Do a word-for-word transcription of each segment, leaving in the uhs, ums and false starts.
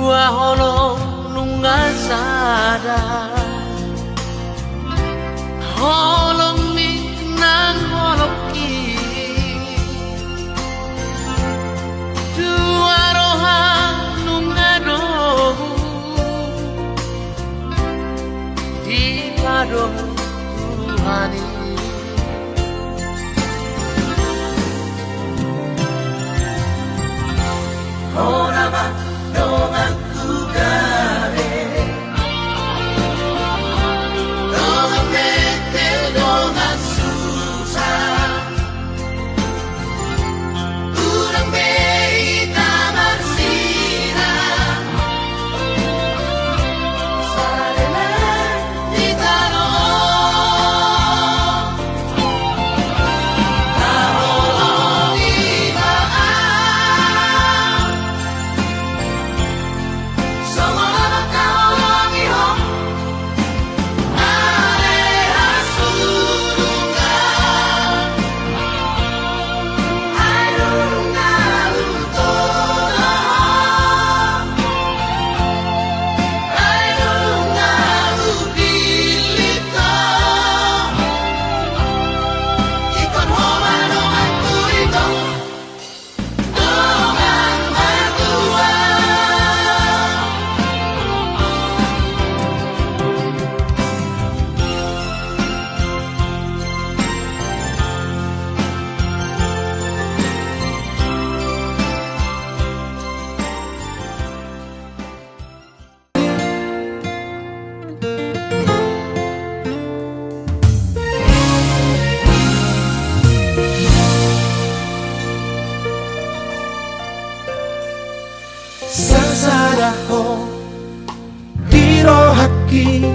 Dua holong nunga sada, holong ni nang holong i. Dua roha nunga dohot dipadohot Tuhan i. Hona ma donganku gabe, dongan mete, dongan susa. Hurang be hita marsinamot, sada ma hita dohot. Taholongi ma ahu, songon na taholongi ho. Sasada ho di rohangki,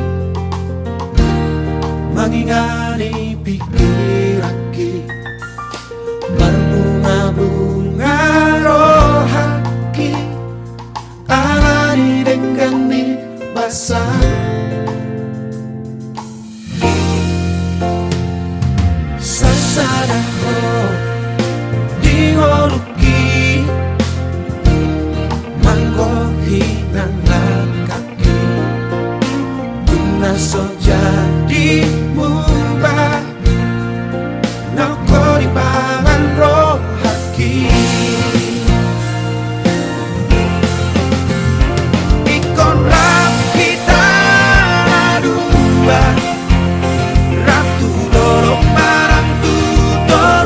mangingani pingkiranki, marbungabunga rohangki, ala ni denggan ni basa. Sasada ho di ngolungki, manggohi nang langkangki, dung na so jadi mumba, nang ho dipangan rohangki. Ingkon rap hita na dua, rap tu dolok ma rap tu toru.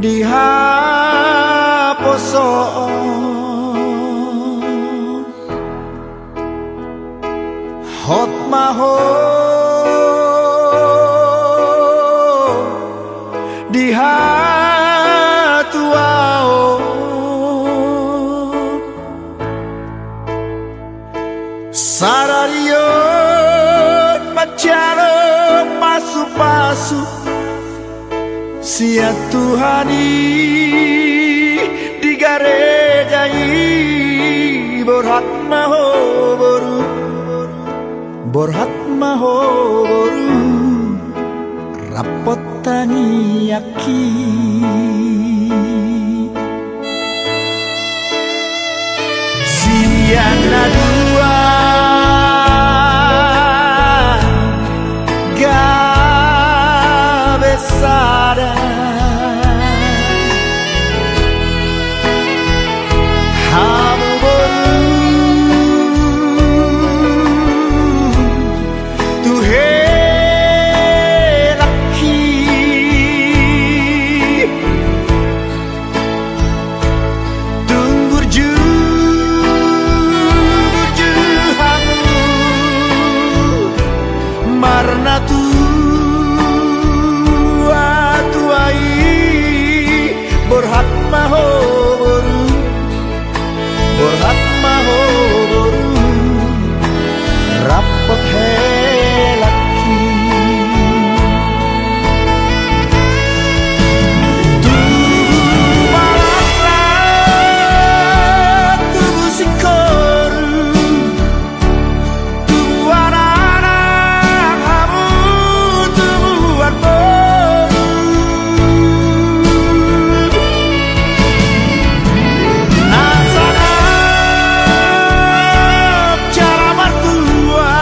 Di haposoon hot ma ho, di hatuaon sadari on manjalo pasupasu sian Tuhan i di gareja i. Borhat ma ho boru, borhat ma ho boru, rap hot tangiangki. Sian na dua gabe sada. Hamu boru tu helangki. Tung burju, burju hamu marnatua-tua i. Borhat ma ho boru, borhat ma ho boru, rap hot helangki. Tubu ma laklak, tubu singkoru, tubu anak-anak hamu, tubu anak boru. Na sangap jala martua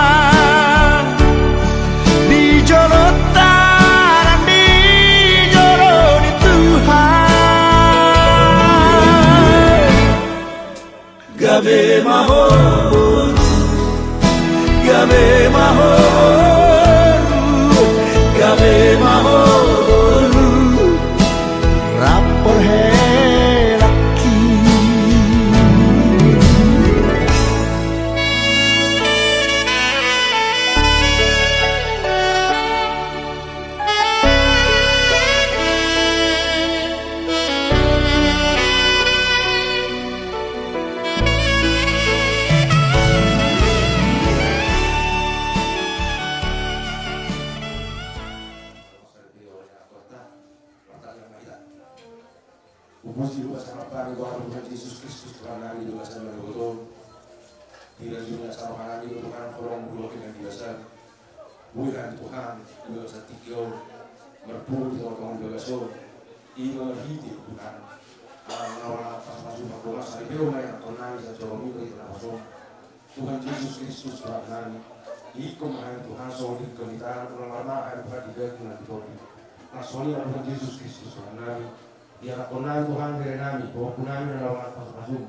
di jolonta nang di jolo ni Tuhan. Gabe ma ho boru, gabe ma ho boru, gabe ma ho boru, rap hot helangki. Hupuji, hupasahat hami Tuhan, Tuhan Jesus Kristus, Tuhan nami, di bagasan na manggohi on. Di lajuna saroha nami, Tuhan, holong, bulan, dan di bagasan. Boi hami Tuhan, di bagasan tingki on, marpungu di tongatonga ni bagas on. I ma marhite Tuhan, ala naung pasupasu, parbongasan, saripeon ma i, Tuhan nami, sian jolomi, di tanggason. Tuhan Jesus Kristus, Tuhan nami, ingkon ma hami Tuhan, songon ingkon hita, unang marmahan hami Tuhan di daging nang di tondi. Songon i ma Tuhan Jesus Kristus, Tuhan nami, ianakhon nami Tuhan, bere nami, pahompu nami, na naung pasupasu,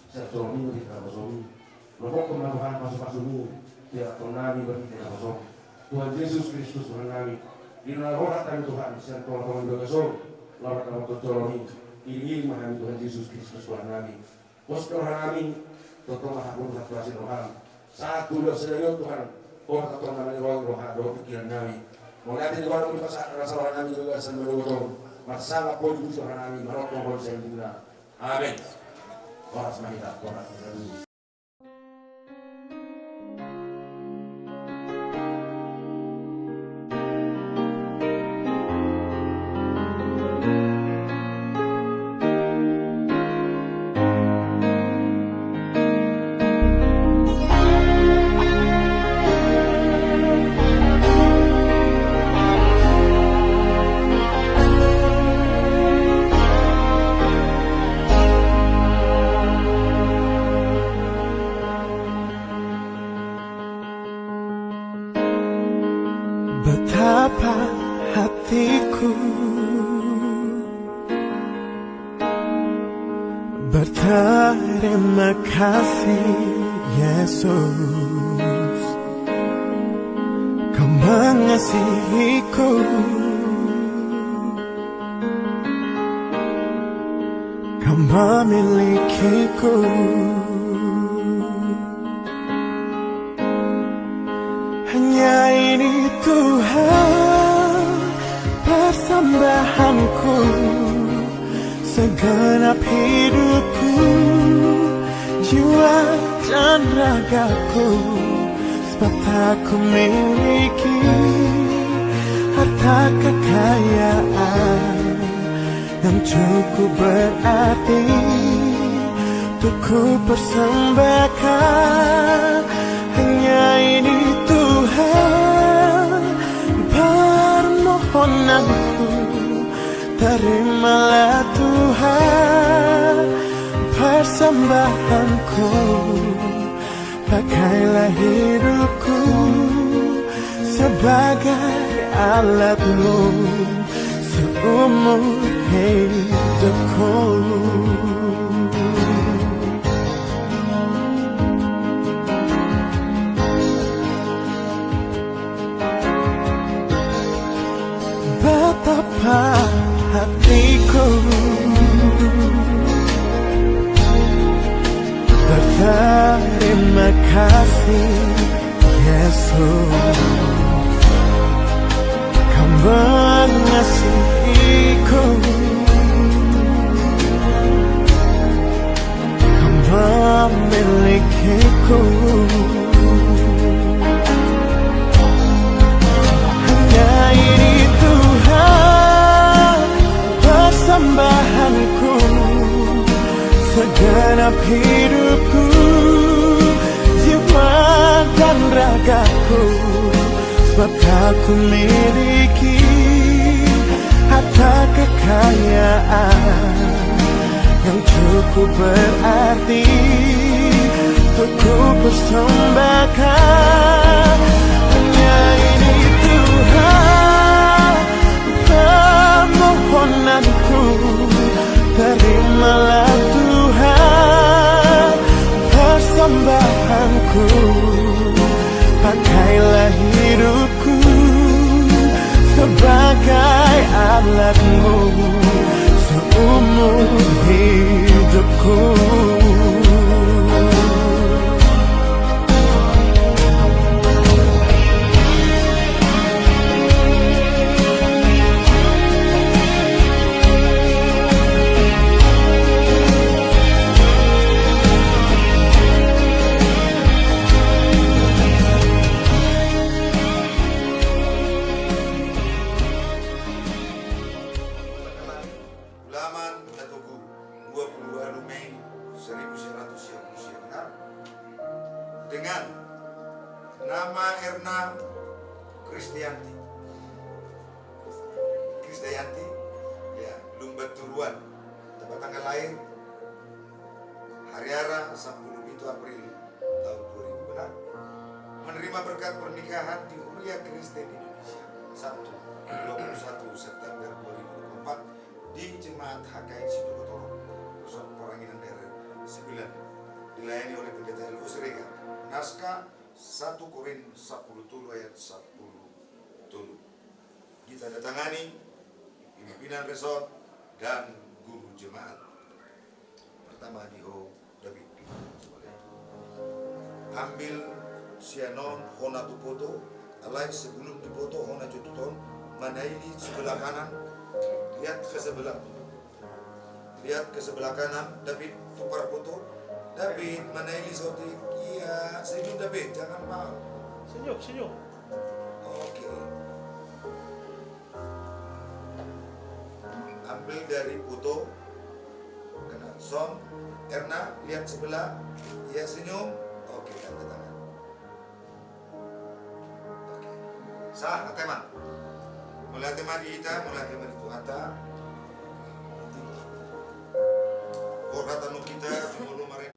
sian jolomi, di tanggason i. Lopokhon ma Tuhan pasupasumi, ianakhon nami, marhite naposom. Tuhan Jesus Kristus, Tuhan nami, di na ro hami Tuhan, sian tongatonga ni bagas on, laho mandapothon jolomi, iringiring ma hami Tuhan Jesus Kristus, Tuhan nami. Pos do roha nami, tongtong ma hapurusan tu asi ni roham. Sahat tu ulos sadari on Tuhan, pos tongtong ma na niroha roha dohot pingkiran nami. Mauliate di Tuhan, mauliate di Tuhan, rasa roha nami di bagasan na manggohi on. Marsangap puji roha nami, manongtong Ho sian dina. Amen. Horas ma hita, horas ma hita. Betapa hatiku berterima kasih, Yesus, Kau mengasihiku. memilikiku. Hanya ini Tuhan persembahanku, segenap hidupku, jiwa dan ragaku, sebab tak ku miliki harta kekayaan yang cukup berarti untuk ku persembahkan. Hanya ini Tuhan permohonanku, terimalah Tuhan persembahanku. Pakailah hidupku sebagai alat-Mu seumur hidupku. Betapa hatiku berterima kasih, Yesus, Kau mengasihiku, Kau memilikiku. Hanya ini Tuhan persembahanku, segenap hidupku, jiwa dan ragaku, sebab tak ku miliki harta kekayaan yang cukup berarti untuk ku persembahkan. Hanya ini Tuhan permohonanku, terimalah Tuhan persembahanku. Pakailah hidupku sebagai alat-Mu seumur hidupku. Ulaman na togu, dua puluh walu Mei seribu sembilan ratus sembilan puluh sembilan, dengan nama Erna Kristianti. Kristianti, ya, Lumban Turuan. Tempat tanggal lahir, Hariara, sampulu pitu April tahun dua ribu, benar? Menerima berkat pernikahan di Huria Kristen Indonesia, Sabtu, dua puluh satu September dua ribu dua puluh empat, di Jemaat H K I Situ Kotor, Resort Peranginan Daerah sembilan, dilayani oleh Pendeta L O Siregar. Naskah satu Korin sampulu tolu ayat sampulu tolu. Ditandatangani pimpinan resort dan guru jemaat. Pertama di ho David. Ambil sian on hona tu foto, alai sebelum di foto hona jo tuton, manaili sebelah kanan, lihat ke sebelah Lihat ke sebelah kanan, David, tukar foto. David, manaili sotik. Iya, senyum, David, jangan malu. Senyum, senyum. Oke. Ambil dari foto. Kena sound. Erna, lihat sebelah. Iya, senyum. Oke, tanda tangan. Oke. Sa, ate ma. Mauliate ma di hita, mauliate ma di Tuhanta. Borhat anu hita, jumolo mare.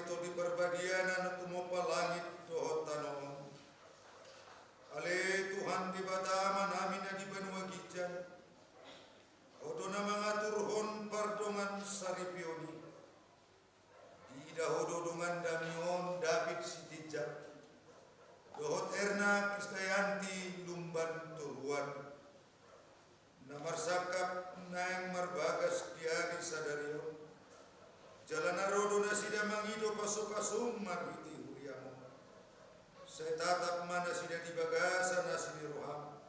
Tondi Parbadia na tumompa langit dohot tano on. Ale Tuhan Debata Amanami na di banua ginjang, Ho do na mangaturhon pardongansaripeon i. Diida Ho do dongan dami on David Sitinjak dohot Erna Krisdayanti Lumban Toruan, na marsangkap naeng marbagas di ari sadari on. Jala na ro do nasida mangido pasupasum marhite huriam on. Sai tatap ma nasida di bagasan asi ni roham.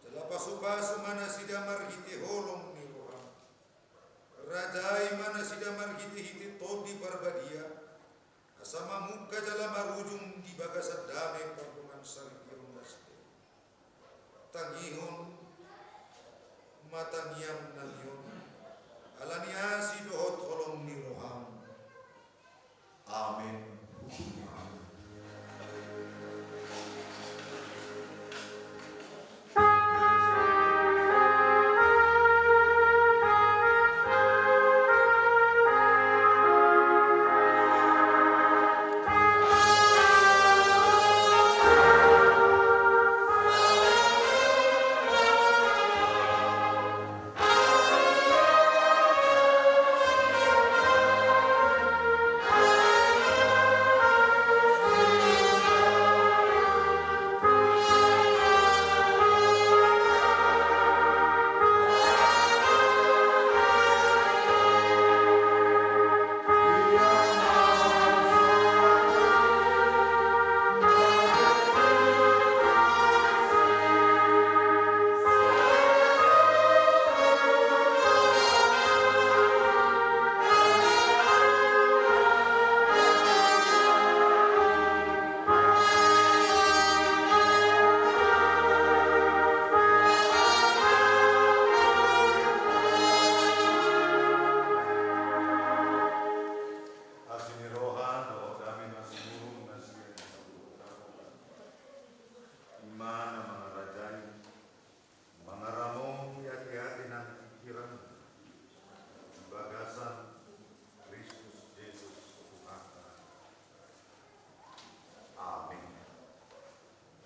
Jala pasupasu ma nasida marhite holong ni roham. Rajai ma nasida marhitehite Tondi Parbadia, asa mamungka jala marujung di bagasan dame pardongansaripeon nasida. Tangihon ma tangiang nami on, ala ni asi dohot holong ni roham. Amen. Asi ni roha dohot dame na sumurung na sian saluhut. I ma na mangarajai, mangaramoti ateate nang pingkiran di bagasan Kristus Jesus Tuhanta. Amin.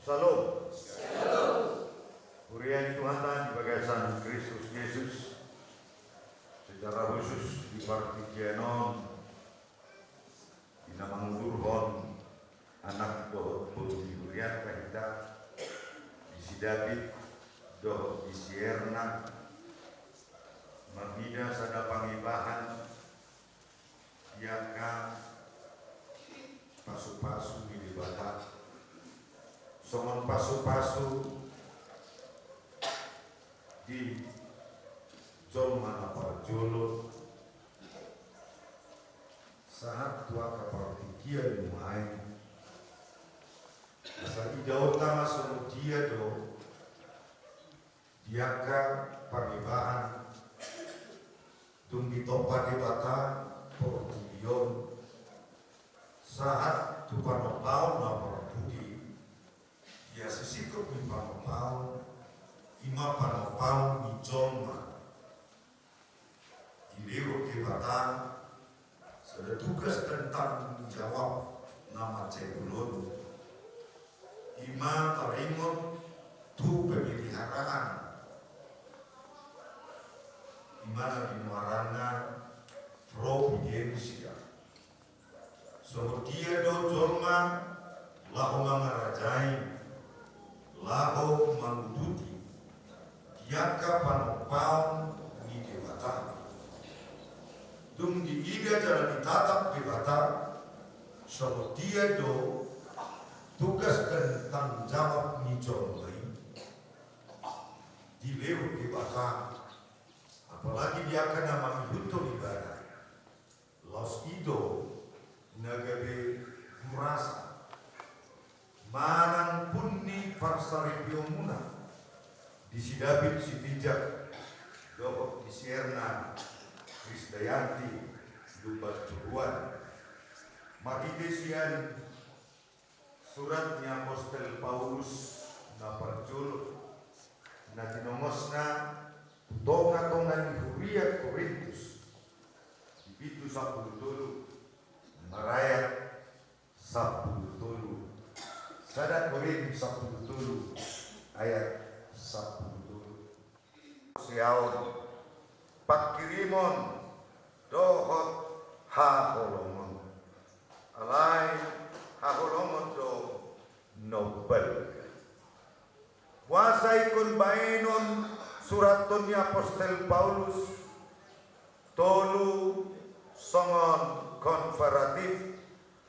Syalom. Syalom. Huria ni Tuhanta di bagasan Kristus Jesus, secara khusus di partingkian on, di na mangudurhon anak dohot boru ni hurianta hita, di si David dohot di si Erna, marnida sada pangibahan di angka pasupasu ni Debata, songon pasupasu di jolma na parjolo, sahat tu angka partingkian nuaeng. Asa idaonta ma songon dia do di angka pangibahan dung ditompa Debata portibi on, sahat tu panompaon na parpudi, ia sisingkop ni panompaon, i ma panompaon ni jolma. Dilehon Debata sada tugas dan tanggung jawab na mansai bolon, i ma taringot tu pemeliharaan, i ma na binoaranna providensia. Songon dia do jolma laho mangarajai, laho manguduti di angka panompaon ni Debata. Dung diida jala ditatap Debata, songon dia do tugas dan tanggung jawab ni jolma i, dilehon Debata, apalagi di angka na mangihuthon ibana. Laos i do na gabe gurasa manang pun ni parsaripeonmuna di si David Sitinjak dohot di si Erna Krisdayanti Lumban Toruan. Marhite sian surat ni apostel Paulus na parjolo na tinongosna tu tongatonga ni huria Korintus, di bindu sampulu tolu, Marayat sampulu tolu. Sada Korint sampulu tolu ayat sampulu tolu. Haporseaon, pangkirimon dohot haholomon. Alai haholomon do na umbalga. Boasa ingkon baenon surathon ni apostel Paulus tolu songon komparatif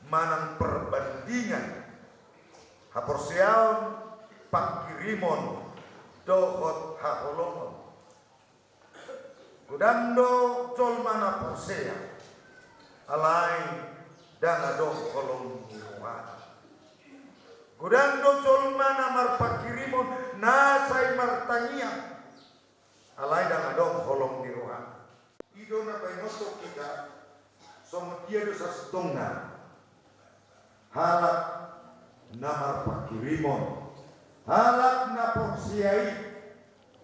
manang perbandingan haporseaon, pangkirimon dohot haholomon? Godang do jolma na porsea, alai ndang adong holong ni rohana. Godang do jolma na marpangkirimon na sai martangiang, alai ndang adong holong ni rohana. I do na paingothon hita, songon dia do sasintongna halak na marpangkirimon, halak na porsea i,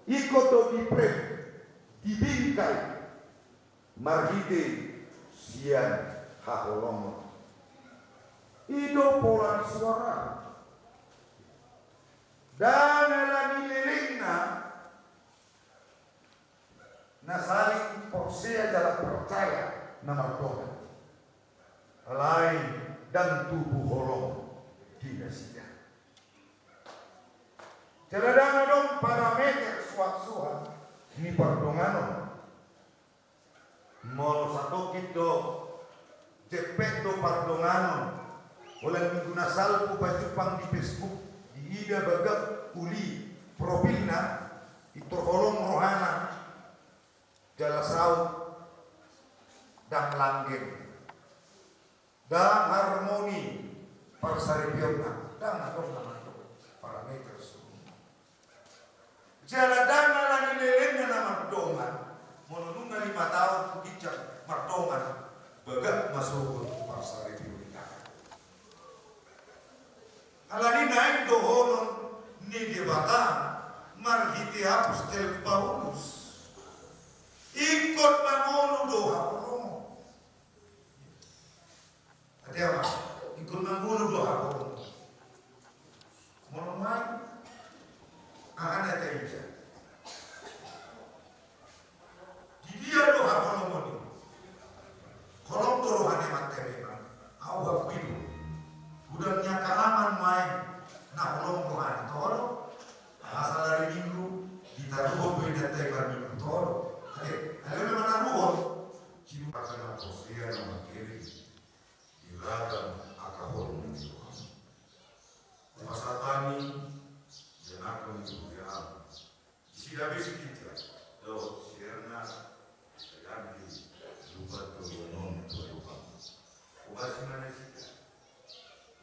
ingkon do diprem, dibingkai marhite sian haholomon. I do pola ni suara. Ndang ala ni lelengna na saling porsea jala percaya na mardongan, alai ndang tubu holong di nasida. Jala ndang adong parameter suaksuak ni pardonganon. Molo satongkin do jempek do pardonganon, holan minggu na salpu pajumpang di Facebook, diida bagak uli profilna, pintor holong rohana, jala saut ndang langgeng, ndang harmoni parsaripeonna, ndang adong na mandok parameter suhut. Jala ndang ala ni lelengna na mardongan, molo nunga lima taon tu ginjang mardongan, bagak ma sogot parsaripeon i. Alani naeng dohonon ni Debata marhite apostel Paulus, ingkon mangolu do haholomon. Ate ama, ingkon mangolu do haholomon. Molo nuaeng, aha na taida? Di dia do haholomon i? Holong do roha ni amanta i memang. Au huakui do. Godang ni angka ama nuaeng na holong rohana, toho do? Asa ari Minggu ditaruhon do inanta i marminggu, toho do? Ate, alai memang taruhon. Sinuhatan na porsea na mangkirim di ragam angka holong ni Tuhan. Pasahat hami, janakon ni Tuhan. Sida be si ginjang dohot si Erna, sai lupa tu lonon tu Tuhan. Upas mana sida?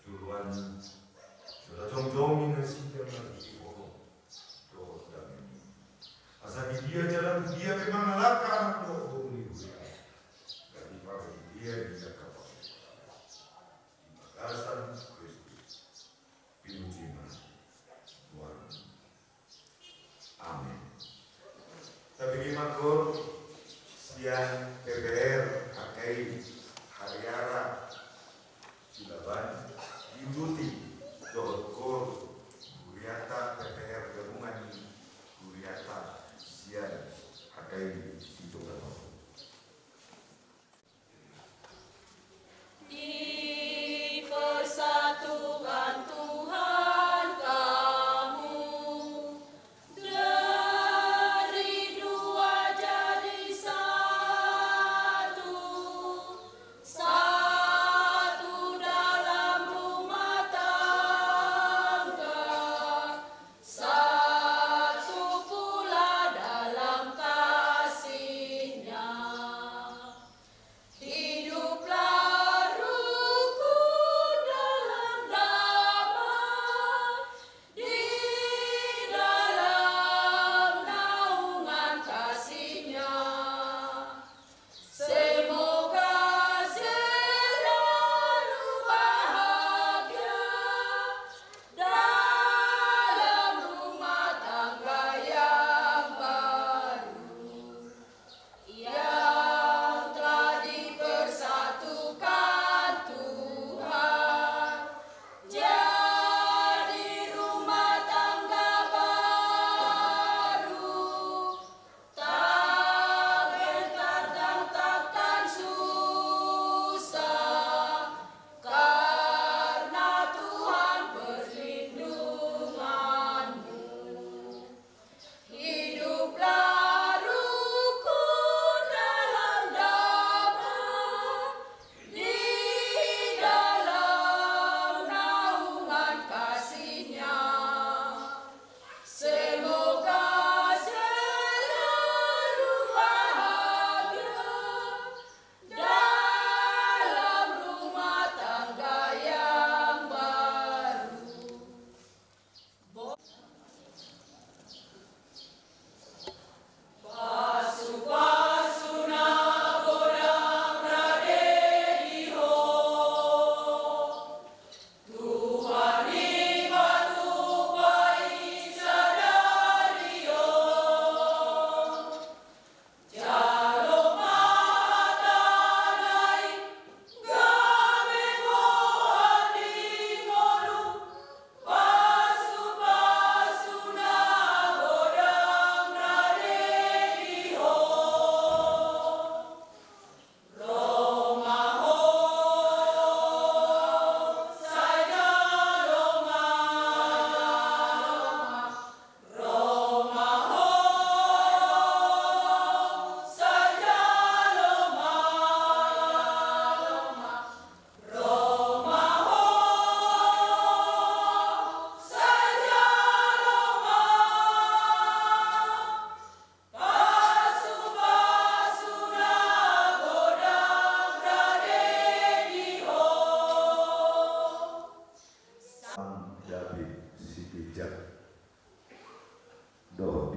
Juluan, sudah jongjong ini sida mati di pohon. Dohot dame ni. Asa di dia jalan dia memang langkah dohot ni dia. Dari pada dia dia kapal. Di bagasan Kristus. Pinuji ma goarmu. Amin. Tabege ma gor sian P P R H K I Hariara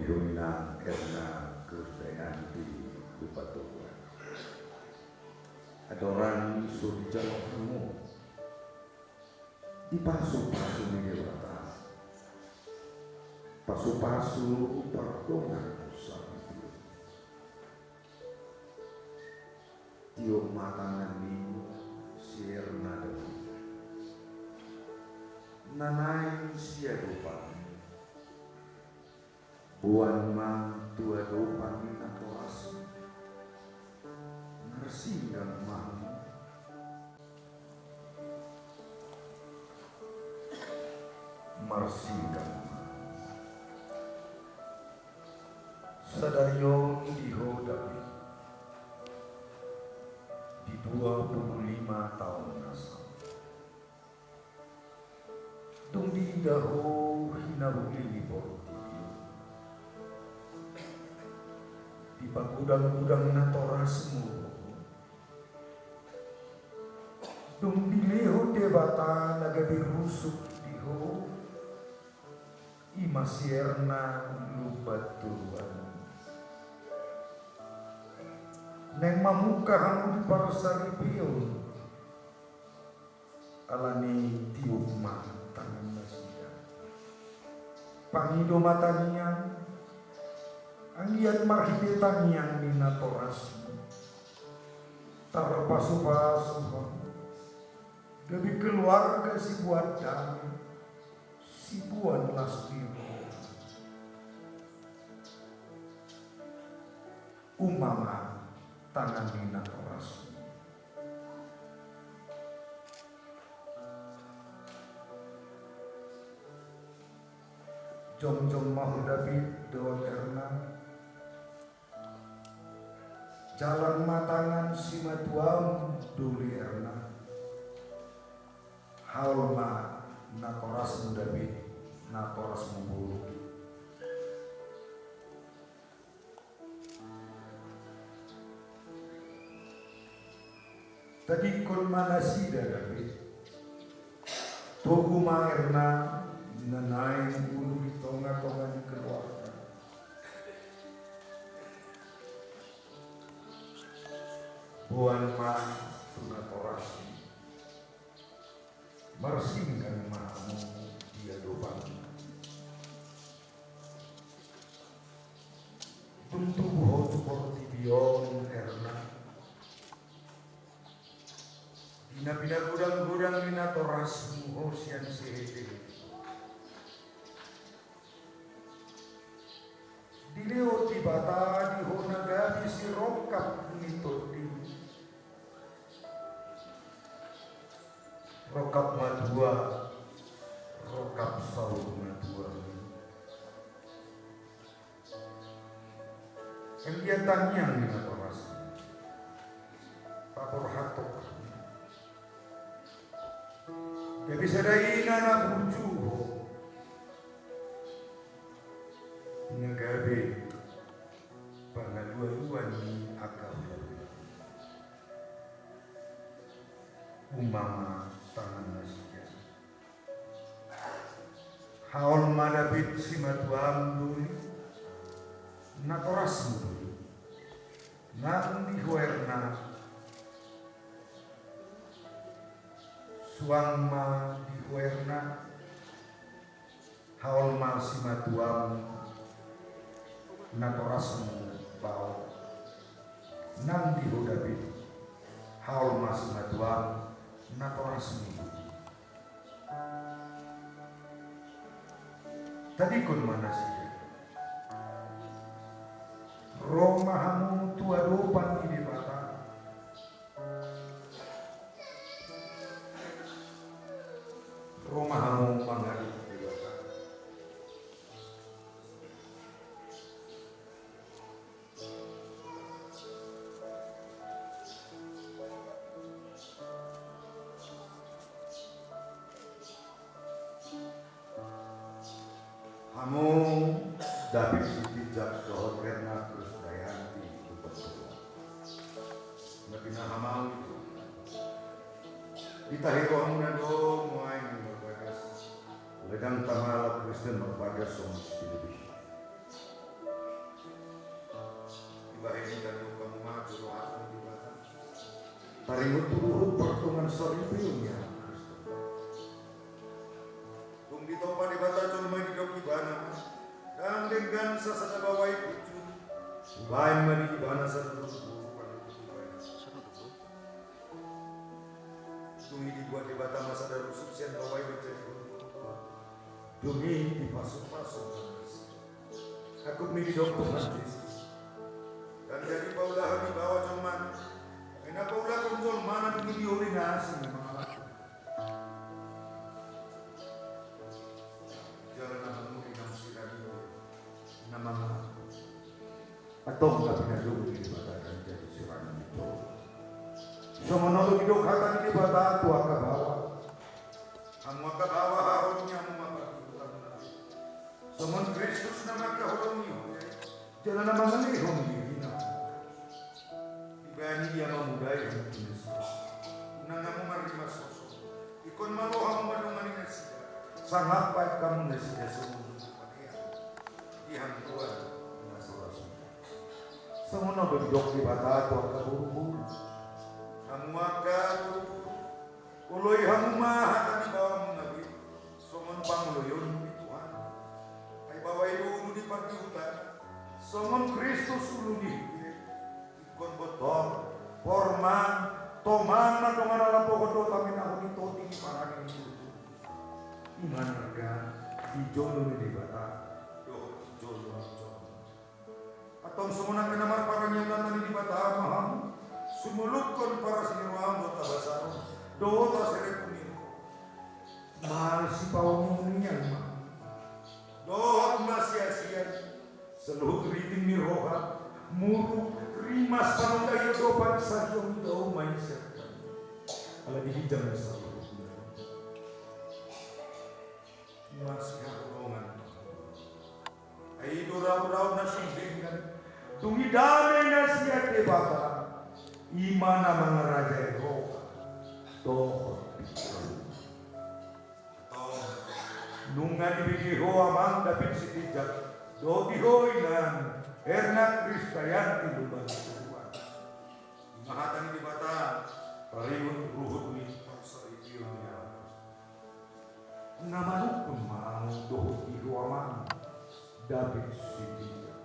Inang Erna Krisdayanti Hutapea. Andorang so dijalo hamu di pasupasu ni Debata, pasupasu pardongan dosa, tiop ma tangan ni si Erna David na naeng siadopan. Boan ma tu adopan ni natorasmu. Marsinggang ma. Marsinggang ma. Sadari on di ho David, di dua puluh lima taon na saut, dung diida ho hinauli ni portibi on, dipagodang-godang natorasmu ho, dung dilehon Debata na gabe rusuk di ho, i ma si Erna Lumban Toruan. Naeng mamungka hamu di parsaripeon, alani tiop ma tangan nasida. Pangido ma tangiang, anggiat marhite tangiang ni natorasmu tarpasupasu hamu gabe keluarga siboan dame, siboan las ni roha. Uma ma tangan ni natorasmu. Jongjong ma ho David dohot Erna. Jalang ma tangan simatuam doli Erna. Haol ma natorasmu David, natorasmu boru. Tadingkon ma nasida David. Togu ma Erna na naeng ulu di tonga-tonga ni keluarga. Boan ma tu natorasmu. Marsinggang ma hamu di adopanna. Dung tubu ho tu portibi on Erna, di na pinagodang-godang ni natorasmu ho sian sehete-hete, dilehon Debata di ho na gabe sirongkap ni tondi. Rongkap matua, rongkap saur matua. Anggiat tangiang ni natorasmu, paborhathon. Gabe sada ina na burju ho, na gabe pangalualuan ni angka horbo. Uma ma tangan nasida. Haol ma David simatuam doli, natorasmu doli. Nang di ho Erna, suang ma di ho Erna. Haol ma simatuam, natorasmu baoa. Nang di ho David, haol ma simatuam, natorasmu. Tadingkon ma nasida. Ro ma hamu tu adopan ni Debata. Ro ma hamu mangadop Debata. Hamu David Sitinjak dohot Erna Krisdayanti Hutapea, na pinahamau i, ditahi rohamuna do nuaeng marbagas ledang tamala Kristen marbagas songon sipilipili. Turut pardongansaripeon ni anak Kristen. Dung ditompa Debata jolma i, didok Ibana ma: Ndang denggan sasada baoa i punjung. Hubahen ma di ibana sada boru, boru panutut hubahen. Dung i dibuat Debata ma sada rusuk sian baoa i manjadi boru. Dung i dipasupasu ma nasida. Angkup ni didok Tuhan Jesus: Ndang jadi paulahon ibaoa jolma. Ai na paulahon jolma na dung i dioli na asing na mangalangkup. Jala na mangoli na musiran i do na mangalangkup. Antong na pinadomu ni Debata ndang jadi siran ni jolma. Songon on do didok hata ni Debata tu angka baoa: Hamu angka baoa, haholongi hamu ma pardihutamuna. Songon Kristus na mangkaholongi, jala na mangalehon dirina. Dibahen i ia mamodai hamu tu nasida. Unang hamu marrimas hosom. Ingkon malo hamu mandongani nasida. Sangap bahen hamu nasida songon na panean di hangoluan na so ra sunat. Songon on do didok Debata tu angka boruboru: Hamu angka boruboru, oloi hamu ma hata ni baoamuna be, songon pangoloion ni Tuhan. Ai baoa i do ulu ni pardihuta, songon Kristus ulu ni huria. Ingkon botor, porma, toman ma dongan na lambohon dohot haminahon ni tondi, parange ni tutu. I ma na arga di jolo ni Debata dohot di jolo ni jolma. Antong songon angka na marparange unata ni Debata ma hamu, sumolukhon parasi ni roham dohot habasaron dohot haserepon ni roha. Marsipaonioniongan ma dohot masiasian, saluhut riting ni roha, muruk, rimas, panundaan, dohot pansahion, dao ma i sian hami. Ala di ginjang ni saluhutna. Masihaholongan. Ai i do raurau na sung denggan, dung i dame na sian Debata, i ma na mangarajai roha dohot pikiran. Antong, nunga dibege ho amang David Sitinjak, dohot di ho inang Erna Kristayanti Lumban Sibuan. I ma hata ni Debata, paringot ruhut ni parsaripeon ni anak. Na manungkun ma ahu dohot di ho amang David Sitinjak.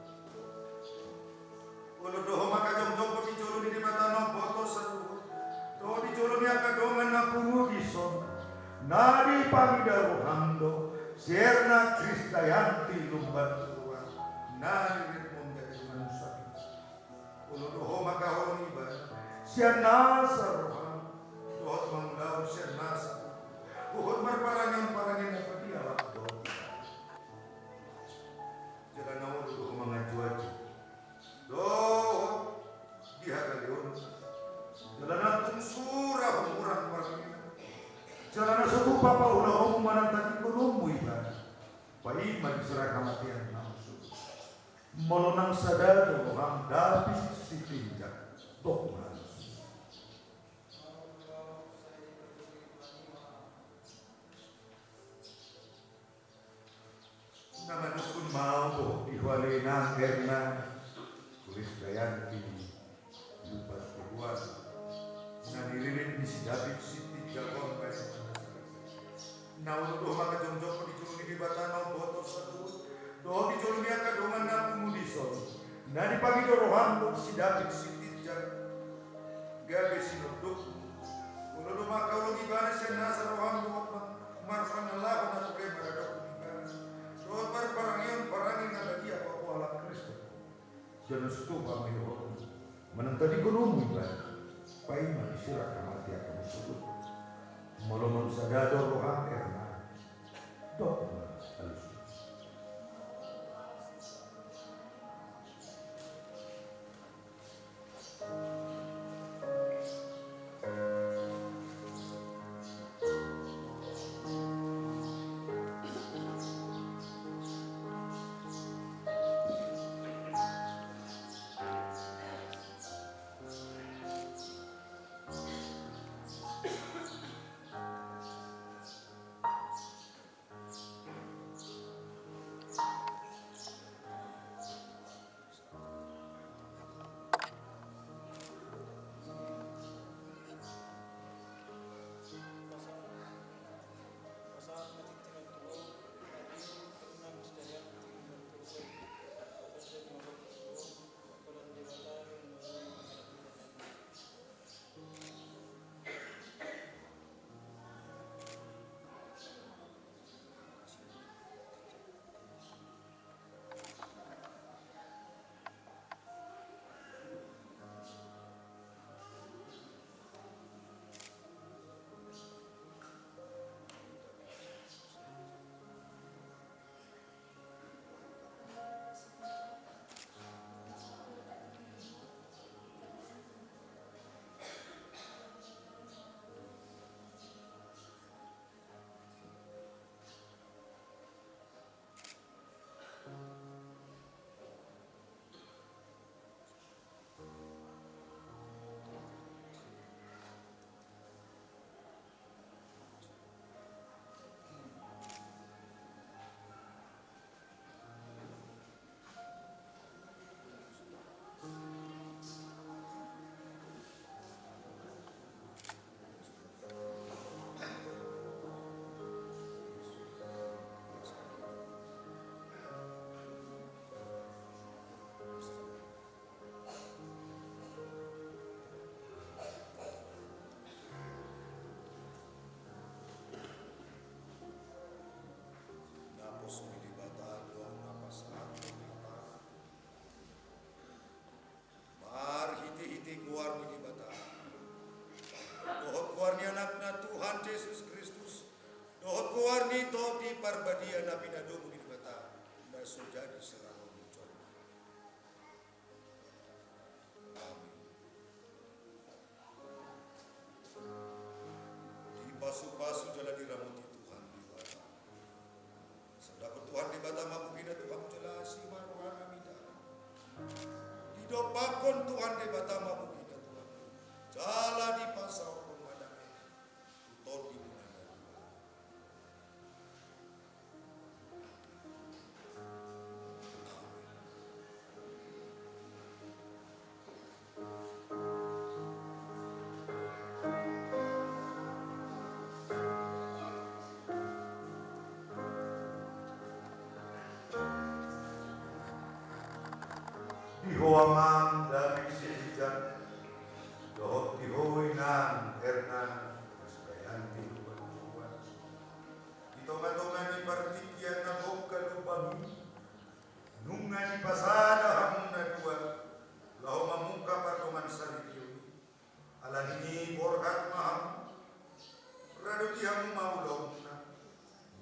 Olo do ho mangkajongjongkon di jolo ni Debata na umboto saluhut, dohot di jolo ni angka dongan na pungu dison, na dipangida roham do si Erna Kristayanti Lumban Sibuan, na niremon jadi dongan sabi. Olo do ho mangkaholongi ibana sian nasa roham, dohot mangulahon sian nasa, dohot marparangeon parange na padia laho dohot ibana. Jala na olo do ho manganjuanju dohot di hagaleon, jala na tung sura humurang parmina, jala na so tupa paulaonmu manang tadingkononmu ibana, paima di sirang hamatean na husuk. Molo nang sada do roham David Sitinjak, dok ma. Na manungkun ma ahu dohot di ho ale inang Erna Kristayanti Lumban Sibuan, na niririt ni si David Sitinjak on baen. Na olo do ho mangkajongjongkon di jolo ni Debata na umboto saluhut, dohot di jolo ni angka dongan na pungu dison, na dipangida roham dohot si David Sitinjak gabe sinondukmu. Olo do mangkaholongi ibana sian nasa roham dohot ma-, marpangalahon na ture maradophon ibana, dohot marparangeon parange na badia paboa halak Kristen. Jala so tupa ma idohononmu manang tadingkononmu ibana, paima di sirang hamatean na husuk. Molo nang sada do roham Erna, dok ma alusmu. dohot goar ni Tondi Parbadia na pinadomu ni Debata, na so jadi serahon jolma. Amin. Dipasupasu jala diramoti Tuhan Debata. Sandapon Tuhan Debata mabogina tu hamu jala asi ma rohana mida. Didompakkon Tuhan Debata mabogina tu hamu jala dipasaorhon ma damena tu tondimuna na dua. Di ho amang David Siregar, dohot di ho inang Erna Krisdayanti Ruan. Di tongatonga ni partingkian na gok galumbang i, nunga dipasada hamu na dua laho mamungka pardongan saripeon i. Alani i borhat ma hamu, radotan hamu ma ulaonna,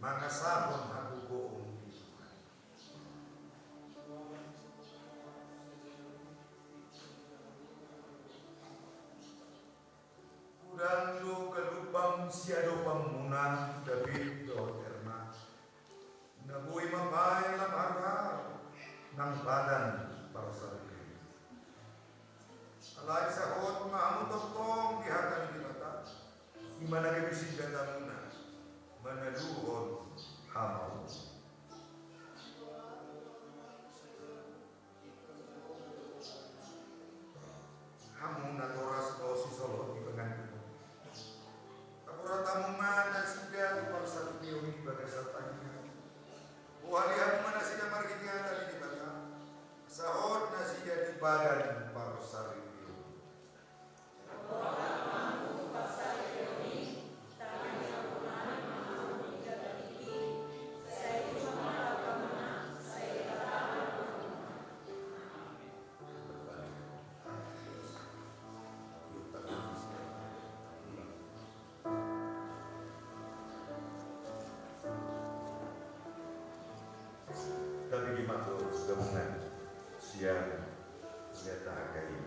mangasahon hagogoon di Tuhan. Godang do galumbang siadopanmuna David dohot Erna, na boi mambahen lam haruhar nang badan parsaripeon i. Alai sahot ma hamu tongtong di hata ni Debata, i ma na gabe sindatamuna manaluhon hamaolon. Hamu natoras dohot sisolhot di pangandingon, taborat hamu ma nasida tu parsaripeon i di bagasan tangiang. Bohali hamu ma nasida marhite hata ni Debata, sahot nasida di badan parsaripeon i. Tapi di mako gabungan sian sian tahakai.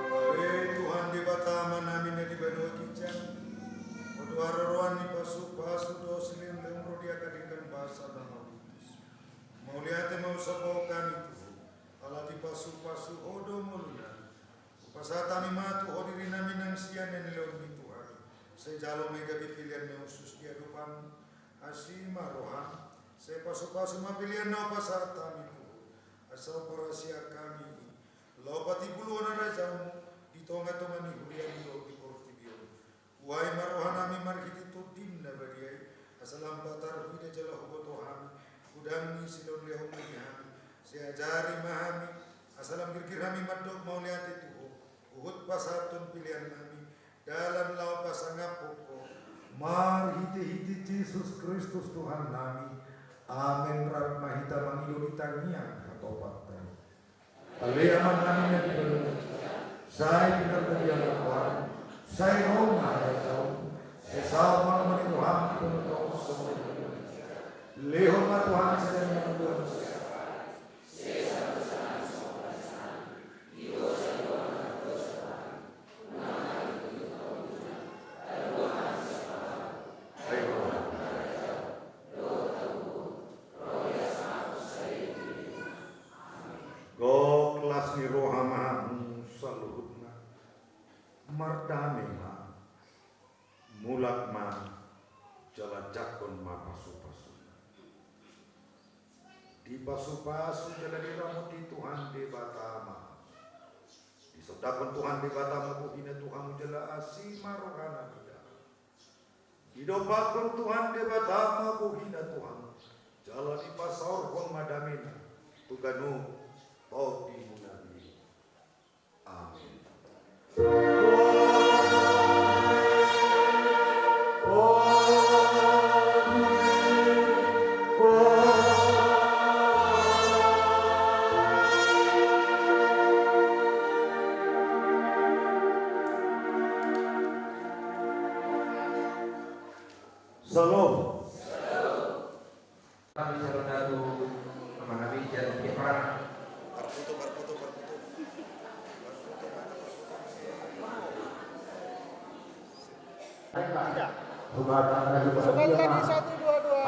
Ale Tuhan Debata Amanami na di banua ginjang, Ho do haroroan ni pasupasu dohot silehonlehon ro di angka denggan basa na mauliutus. Mauliate ma husomba hami tu Ho, ala dipasupasu Ho do ngolunami. Hupasahat hami ma tu Ho dirinami nang sian na nilehon ni Tuhan i. Sai jalo ma i gabe pilihan na hushus di adopanMu. Asi ma rohaM, sai pasupasu ma pilihan na hupasahat hami tu Ho. Asa huparasiak hami i laho patimbulhon harajaonMu di tongatonga ni huriaM dohot di portibi on. Buhai ma rohanami marhite TondiM na badia i, asa lam patar huida jala huboto hami godang ni silehonlehonMu di hami. Sai ajari ma hami, asa lam girgir hami mandok mauliate tu Ho, huhut pasahathon pilihannami dalan laho pasangaphon Ho. Marhitehite Jesus Kristus Tuhannami. Amen. Rap ma hita mangido di tangiang hatopan. Ale Amanami na di banua, sai pinarbadia ma goarMu, sai ro ma harajaonMu, sai saut ma lomo ni rohaM di banua tonga on songon na di banua ginjang. Lehon ma tu hami sadari on harajaon. Gok las ni roha ma hamu saluhutna. Mardame ma. Mulak ma, jala jangkon ma pasupasu. Dipasupasu jala diramoti Tuhan Debata ma. Disondangkon Tuhan Debata ma bohina tu hamu jala asi ma rohana mida. Didompakkon Tuhan Debata ma bohina tu hamu, jala dipasaorhon ma damena tu ganup tondimuna i. Amen. Syalom. Kami saudara tu memahami dan kepala. Iya. Rumah tangga juga. Bukan lagi satu, dua, dua.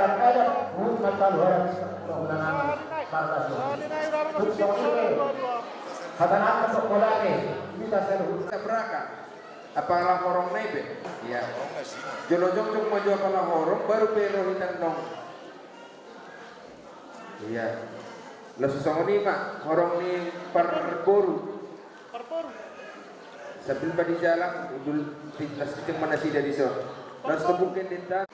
Salam adat, hut matalu harat, pahulanan, marga Suhut. Hut songon i, hata nangkin tokol ate, hita saluhut. Tabrakan. Apala horong na i pe. Iya. Jolo jongjong ma jo apala horong, baru pe ro hita nong. Iya. Laos songon i ma horong ni parboru. Parboru. Sambil ma di jalan, udul ti-, las ticing ma nasida dison. Laos topuk endenta.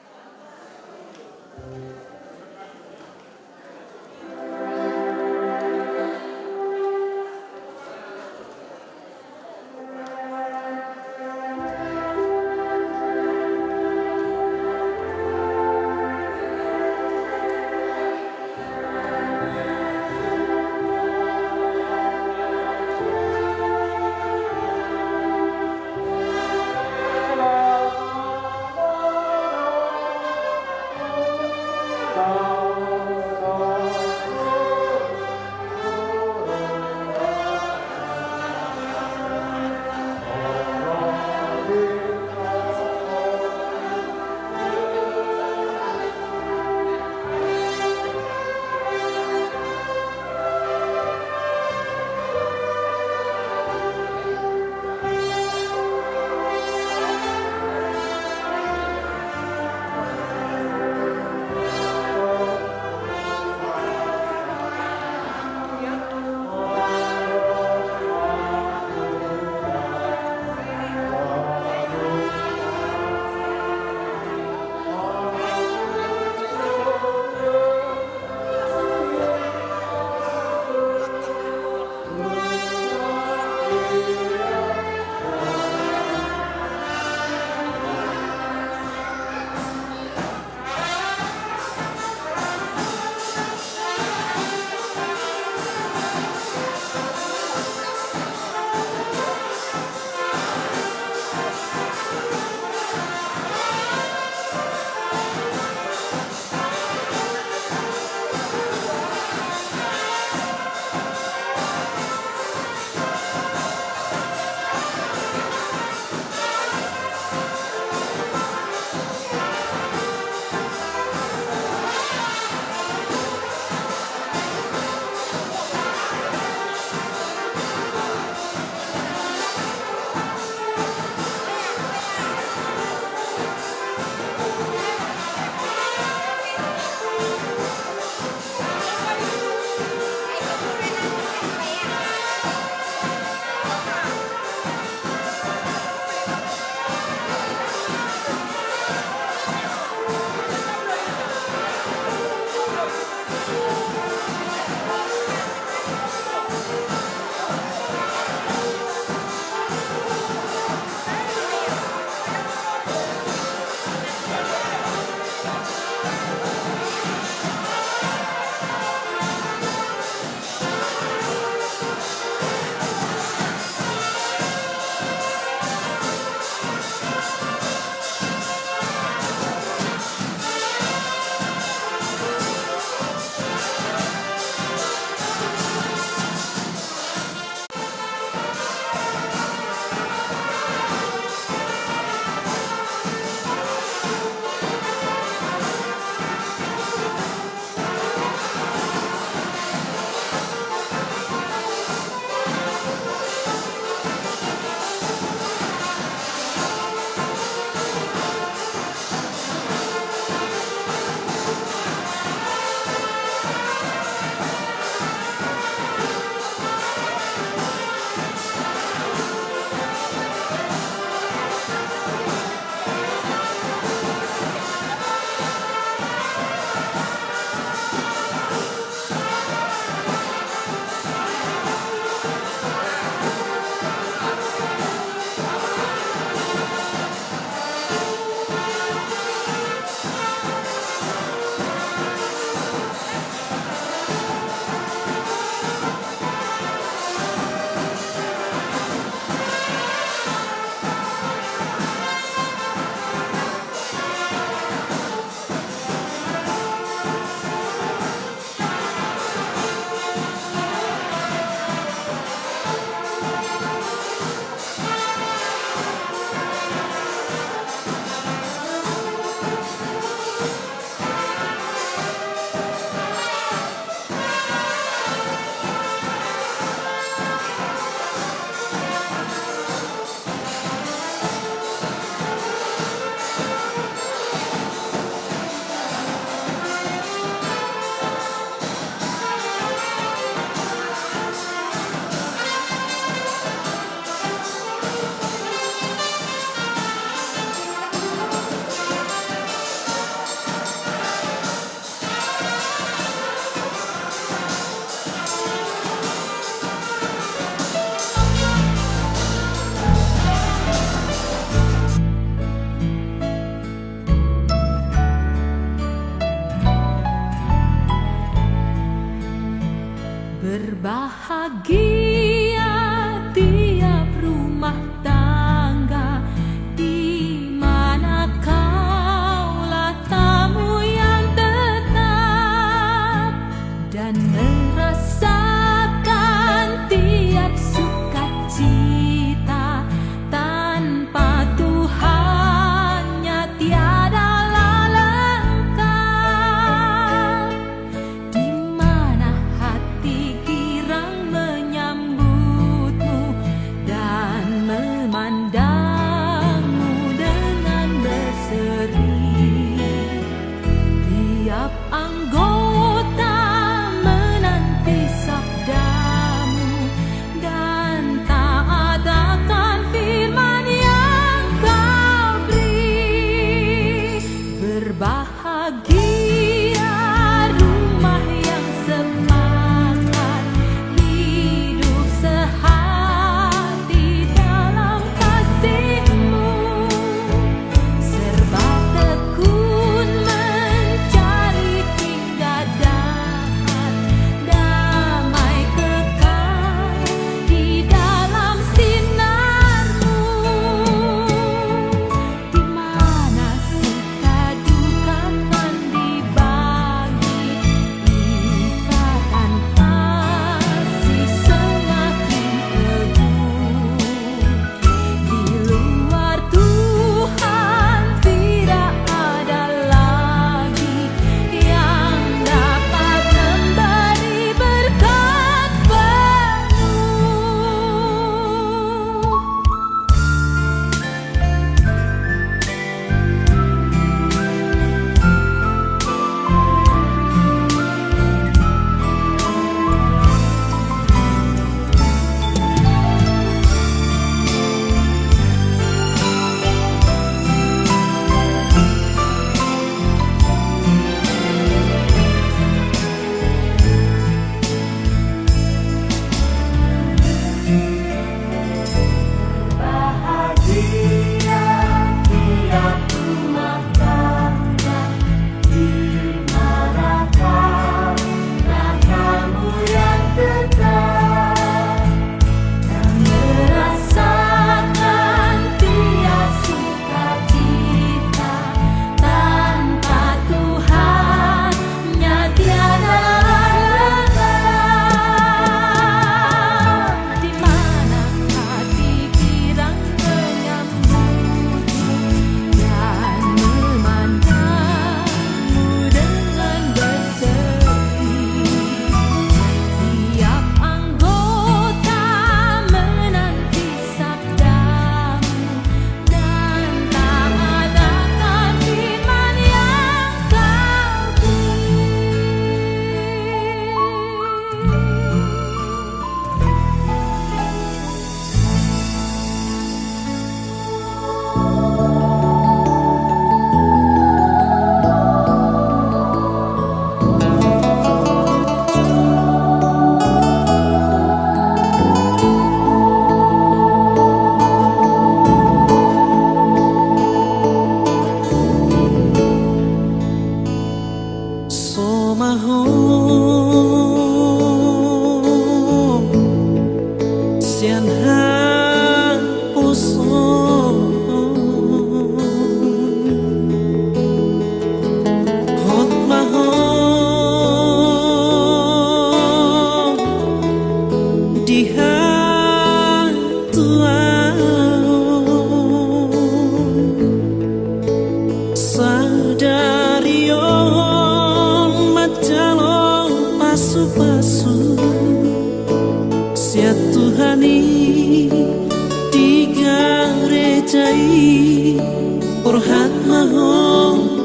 Borhat ma ho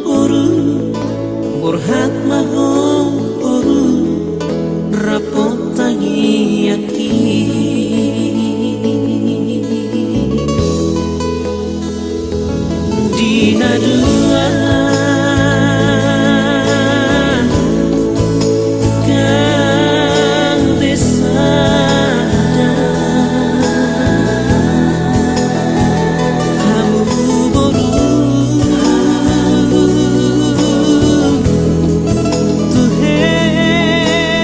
boru, borhat ma ho boru, rap tangiangki. Di na dua gabe sada, hamu boru tu helangki.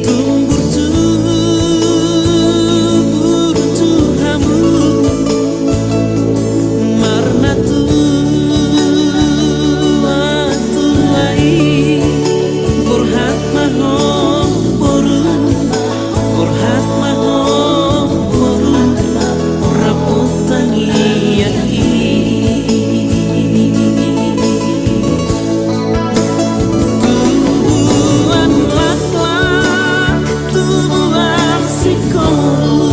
Tumbur tumbur tu hamu marnatua tua i, borhat ma ho boru, borhat ma ho boru, rap tangiangki. Tubuan laklak, tubuan singkoru,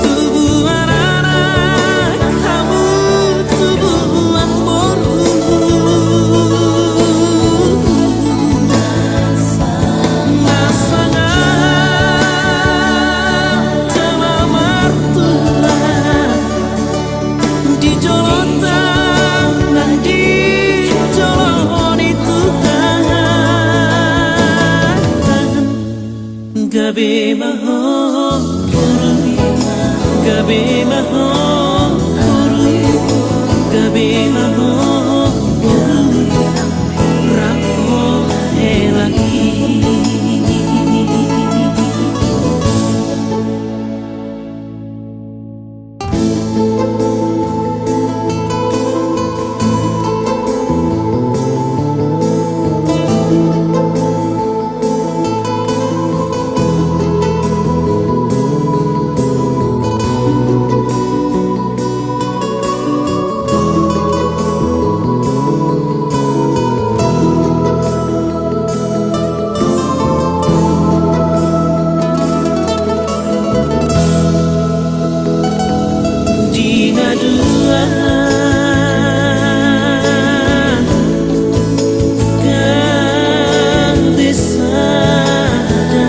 tubuan anak, hamu tubuan boru. Na sangap jala martua di jolonta nang di jolo ni Tuhan. Gabe ma ho boru, gabe ma ho boru, gabe ma ho boru, rap helangki. Di na dua gabe sada,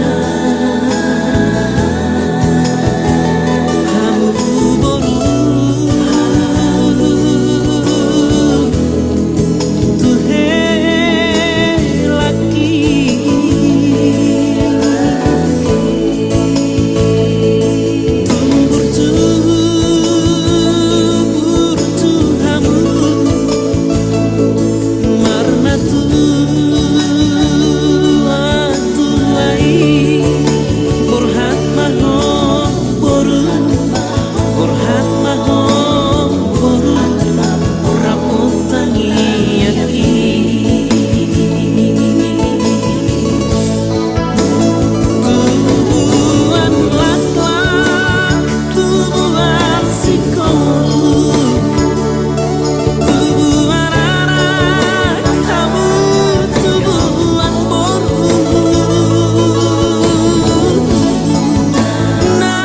hamu boru tu helangki. Tumbur tumbur tu hamu marnatua tua i, borhat ma ho boru, borhat ma ho boru, rap tangiangki. Tubuan laklak, tubuan singkoru, tubuan anak, hamu tubuan boru. Na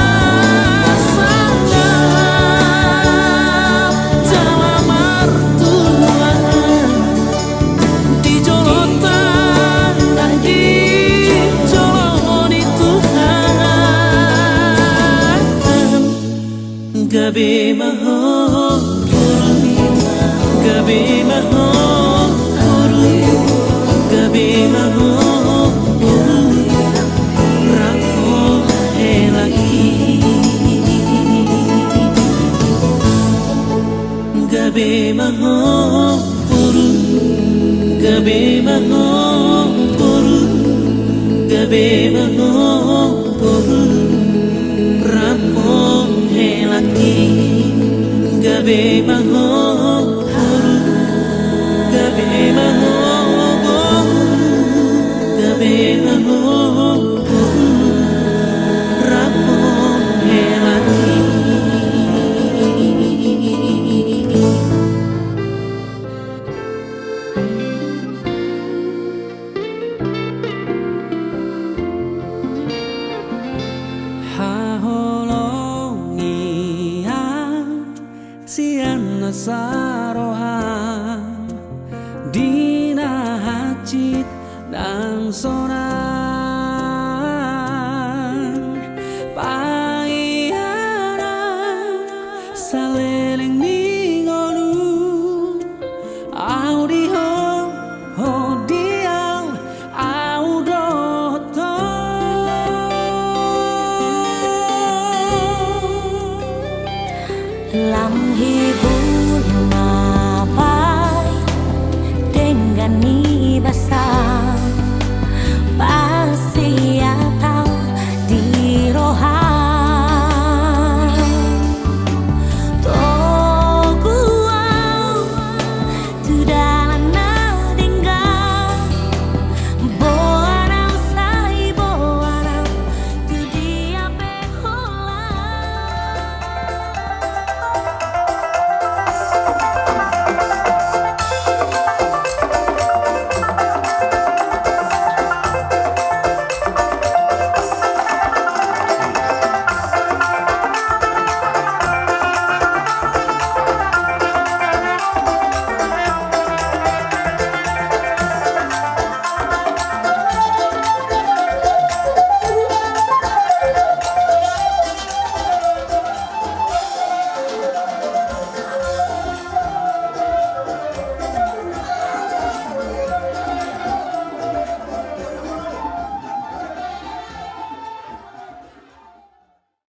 sangap jala martua di jolonta nang di jolo ni Tuhan. Gabe ma ho boru, gabe ma ho boru, gabe ma ho boru, rap helangki. Gabe ma ho boru, gabe ma ho boru, gabe ma ho boru, rap helangki. Gabe ma ho boru, gabe ma ho boru, gabe ma ho